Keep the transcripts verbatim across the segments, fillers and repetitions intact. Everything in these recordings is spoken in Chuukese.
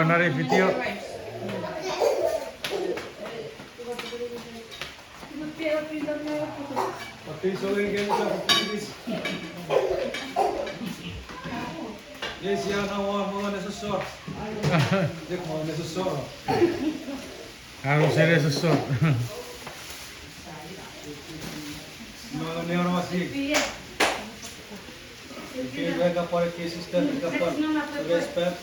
Another video. Yes, yeah, no, uh, more necessary. Yes, more necessary. Aro sere soso. No, no, no, no, si. Okay, we got for the case system, we got for the respect.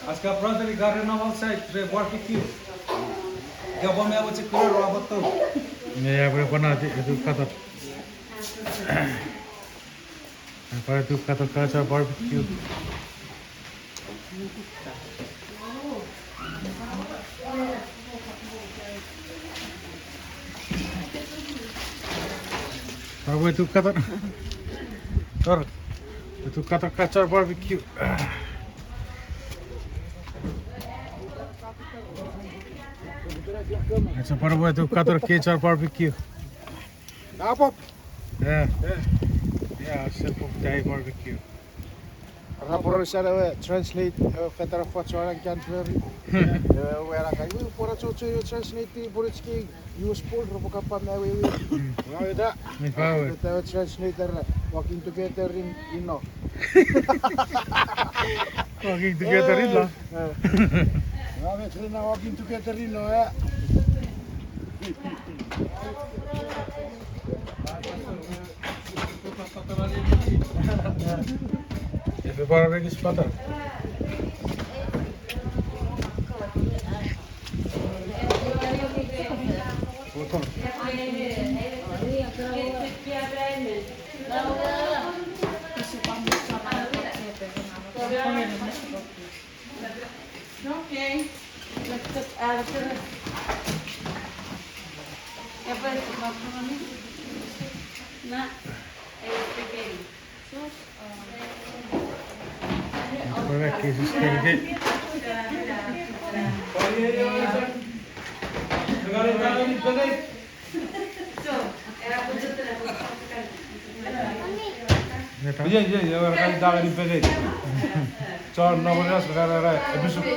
Aska brother, we got enough outside, the barbecue. Gabo me awo chikura ro abato. Yeah, we gonna do, do cut up. Pwan tou katon kachar barbecue. Pwan tou katon. Tor. Tou katon kachar barbecue. Acha pwan tou katon kachar barbecue. Apop. Eh. Eh. Yeah, se pok tai barbecue. Ra poro sana we translate, eh, fetan fochoran kan fori. Eh, we ra kai, we poro chocho translate ti poro chiki U S pol ro poka pa me we we. Mm. Wa we ta. Mi fa we. Fetan translate ra working together in, in no. Working together in no. Eh. Wa we tra na working together in no, eh. Efe pwan rekis patan. Okay, let's just add a bit of, a bit of macaroni. Not a spaghetti. So, um, Correct, this is correct. Iei, iei, iei, era kan tangeni pekei. Chon no morias, era, era, episode.